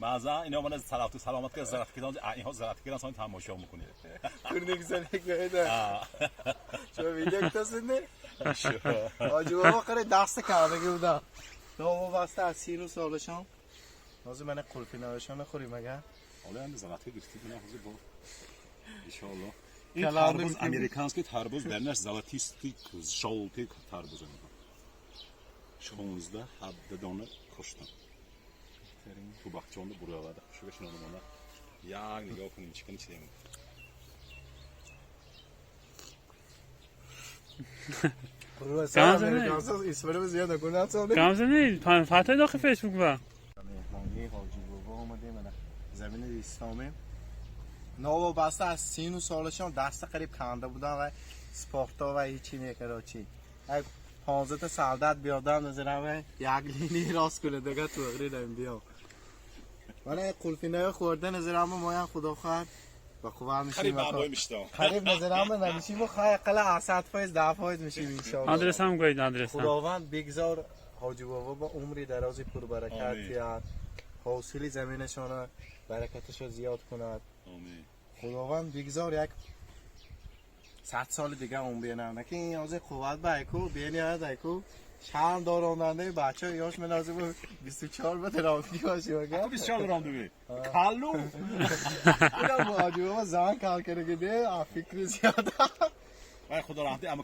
بعضا اینا مال سلامت سلامت که زرخ کردن، اینها زرخ کردن سان تماشا میکنه. Ne güzel ekmeği de. Şöyle video kutusunda. حاجی بابا قره دست کرده بودم. ناموبسته از سینو سالشان. نازی من قلفی نوشان خوریم اگر. حالا هم زرخ گرفتید اینا حضور با. ان شاء الله. این کلام تربوز نمی‌کنیم. امریکانский تربوز درنش золотистый желтый تربوز 16 17 دانه کشتم. تو باغچонда буравада хушуга шинонам. Як нигоҳ кунем, чӣ кунӣ, чӣ. Gamze ne? اسمını زیاد نکنه ساله. Gamze ne? Fatih داخل فیسبوک و مهمانی حاجی بابا آمده من زمین اسلامی نوابسته از سینو سالشان دست قریب کنده بودن و سپورتا و هیچی نکرد چی. یک 15 تا سردت بیادم نظرم یک لینی راست کنه دیگه تو اغری بیا. من قلفینه خورده نظرم ما هم خدا خواهد و خوب هم میشیم. خرید بابای میشتم. قریب نظرم نمیشیم و خواهی اقل 100 فایز 10 فایز میشیم انشاءالله. آدرس هم گوید، آدرس هم. خداوند بگذار حاجی بابا با عمری درازی پربرکت آمین. بیاد، حاصل زمینشان برکتش رو زیاد کند. آمین. خداوند بگذار یک 100 سال دیگه اون بینم نه که این از قوت با ایکو بینی از ایکو شرم داراننده بچه یاش من از 24 به ترافیک باشی وگه. 24 رام دوی. کالو. اینم حاجی بابا زن کار کرده که ده فکر زیاد. وای خدا رحمتی اما.